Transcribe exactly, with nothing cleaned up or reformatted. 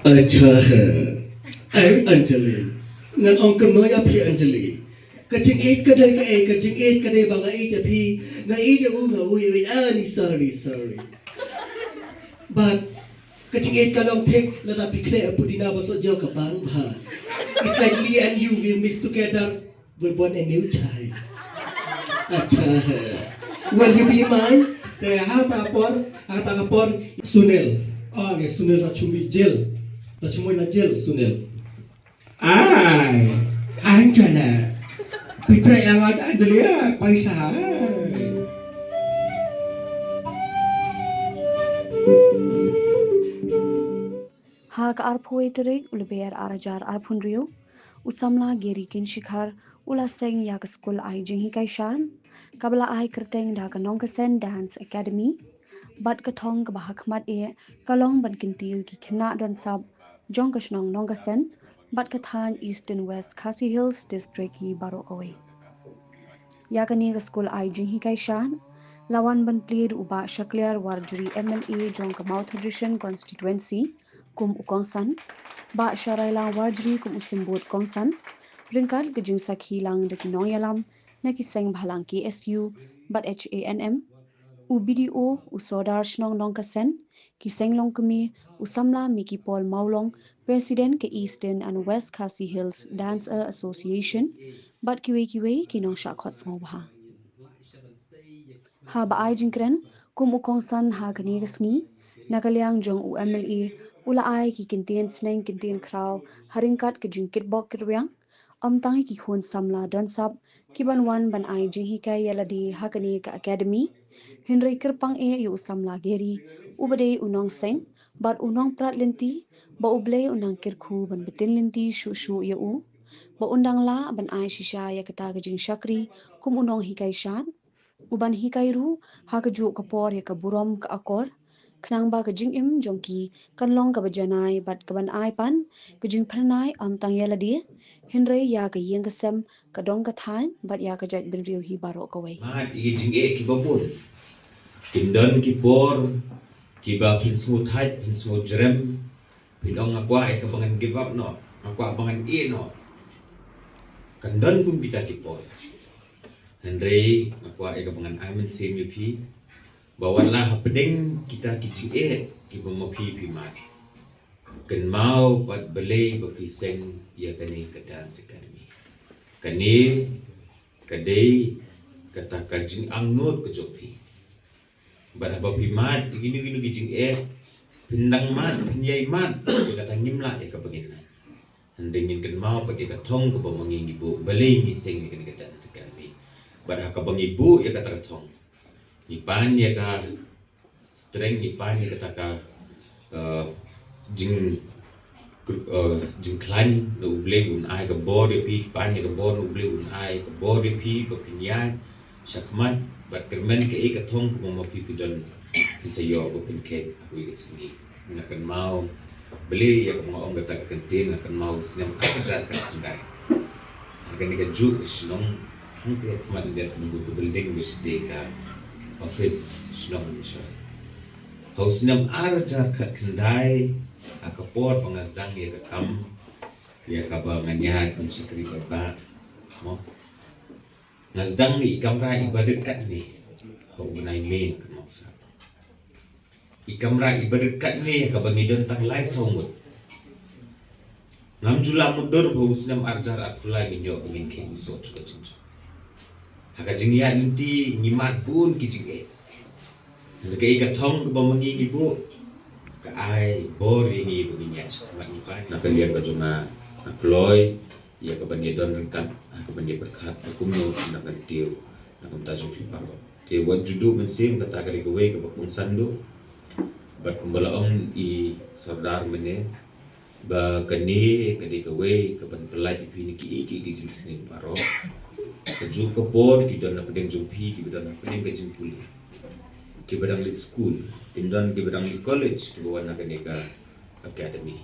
Acha he. Ai Anjali. Ngan ong kumno ïa phi Anjali. Ka jingïeit ka dei kaei, ka jingïeit ka dei ba nga ïeit ïa phi. Nga ïeit ïa u, nga u ïa u. Ah, ni sorry, sorry. But ka jingïeit ka long thik lada phi khleh pudina ba soh jaw ka bang bha. It's like me and you, we mix together. We're born a new child. Acha. Will you be mine? Te ha ta por, ha ta por Sunil. Ah, okay, Sunil da chumi jail. Da chumi la jail Sunil. Ai, Anjali. Pitra yang ada Anjali ya, paisa. Ha ka arphew tarik u Lber ar hajar arphew hynriew, u samla Gary Kinshikhar u la seng ïa ka skul ai jinghikai shan, kaba la ai kyrteng da ka Nongkasen Dance Academy, bad ka thong kaba ha khmat eh ka long ban kyntiew ki khynnah don sap jong ka shnong Nongkasen, bad ka thaiñ Eastern West Khasi Hills District hi baroh kawei. Ïa kane ka skul ai jinghikai shan la wan ban plie da u Bah Shakliar Warjri M L A jong ka Mawthadraishan Constituency kum u kongsan, Bah Sharailang Warjri kum u symbud kongsan, ryngkat ka jingsakhi lang da ki nongïalam na ki seng bhalang K S U bad H A N M, u B D O, u Sordar shnong Nongkasen, ki seng longkmie, u samla Mickey Paul Mawlong, President ka Eastern and West Khasi Hills Dancer Association, bad kiwei kiwei ki nongshah khot sngewbha. Haba ai jingkren kum u kongsan ha kane ka sngi, na ka liang jong u M L A u la ai ki kyntien sneng kyntien khraw ha ryngkat ka jingkitbok kitrwiang, ym tang ïa ki khun samla don sap ki ban wan ban ai jinghikai ïa lade ha kane ka academy, hynrei kyrpang eh ïa u samla Gary, uba dei u nongseng bad u nongprat lynti, ba U Blei un nang kyrkhu ban btin lynti shuh shuh ïa u, ba un dang lah ban ai shisha ïa kata ka jingshakri kum u nonghikai shan, u ban hikai ruh ha kajuh ka por ïa ka burom ka akor, khnang ba ka jingim jong ki kan long kaba janai bad kaban ai pan ka jingphyrnai ym tang ïa lade, hynrei ïa ka ïing ka sem, ka dong ka thaiñ bad ïa ka jaitbynriew hi baroh kawei. Mad ïa ki jingeh kiba bun. Kin don ki por kiba phin sngewthait, phin sngewjrem, phin ong nga kwah ïa kaba ngan give up noh, nga kwah ba ngan ïeh noh. Kan don kum kita ki por. Hynrei nga kwah ïa kaba ngan ai mynsiem ïa phi, ba wat la hapdeng kita ki jingeh kiba ma phi phi mad, kynmaw bad balei ba phi seng ïa kane ka dance academy. Kane ka dei kata ka jingangnud ka jong phi. Bad haba phi mad ïa kino kino ki jingeh, phin dang mad, phin ïai mad ïa kata ngim lah ïa kaba ngin ai. Hynrei ngin kynmaw pat ïa ka thong kaba ma ngi ngi buh, balei ngi seng ïa kane ka dance academy. Bad ha kaba ngi buh ïa kata ka thong, ngi pan ïa ka strength, ngi pan ïa kata ka, eh, jing, eh, jingkhlaiñ na U Blei un ai ka bor ïa phi, pan ïa ka bor na U Blei un ai ka bor ïa phi ba phin ïaid shakhmat, bad kyrmen kaei ka thong kaba ma phi phi don, phin sa ïoh ba phin khet ha kawei ka sngi. Nga kynmaw balei ïa kaba nga ong kata ka kyntien, nga kynmaw u snem ar hajar khatkhyndai. Ha kane kajuh ka shnong, hangtei ha khmat lyndet ka building ba shi dei ka office shnong mynshwa. Ha u snem ar hajar khatkhyndai, ha ka por ba nga sdang ïa ka kam ïa kaba ngan ïaid ban shakri paidbah, mo, nga sdang ïa i kamra iba rit katne ha u bnai May, nga kynmaw sah. I kamra iba rit katne ha kaba ngi don tang lai saw ngut. Ngam ju lah mutdur ba u snem ar hajar arphew lai ngin ïoh ba ngin khet u soh jong ka jingjop. Ha ka jingïaid lynti ngi mad bun ki jingeh. Hynrei kaei ka thong kaba ma ngi ngi buh, ka ai bor ïa ngi ba ngin ïaid shakhmat, ngi pan. Na ka liang ka jong nga, nga kloi ïa kaban ïadon ryngkat, ha kaban ïapyrkhat, ha kumno nang kan tiew na ka bynta jong phi baroh. Te wat ju duh mynsiem, kata ka dei kawei kaba kongsan duh. Bad kumba la ong i Sordar mynne, ba kane ka dei kawei kaban pyllait ïa phi na kiei kiei ki jingsneng baroh. Kajuh ka por ki don hapdeng jong phi kiba don hapdeng ka jingpule, kiba dang leit skul, kin don kiba dang leit college, kiba wan na kane ka academy.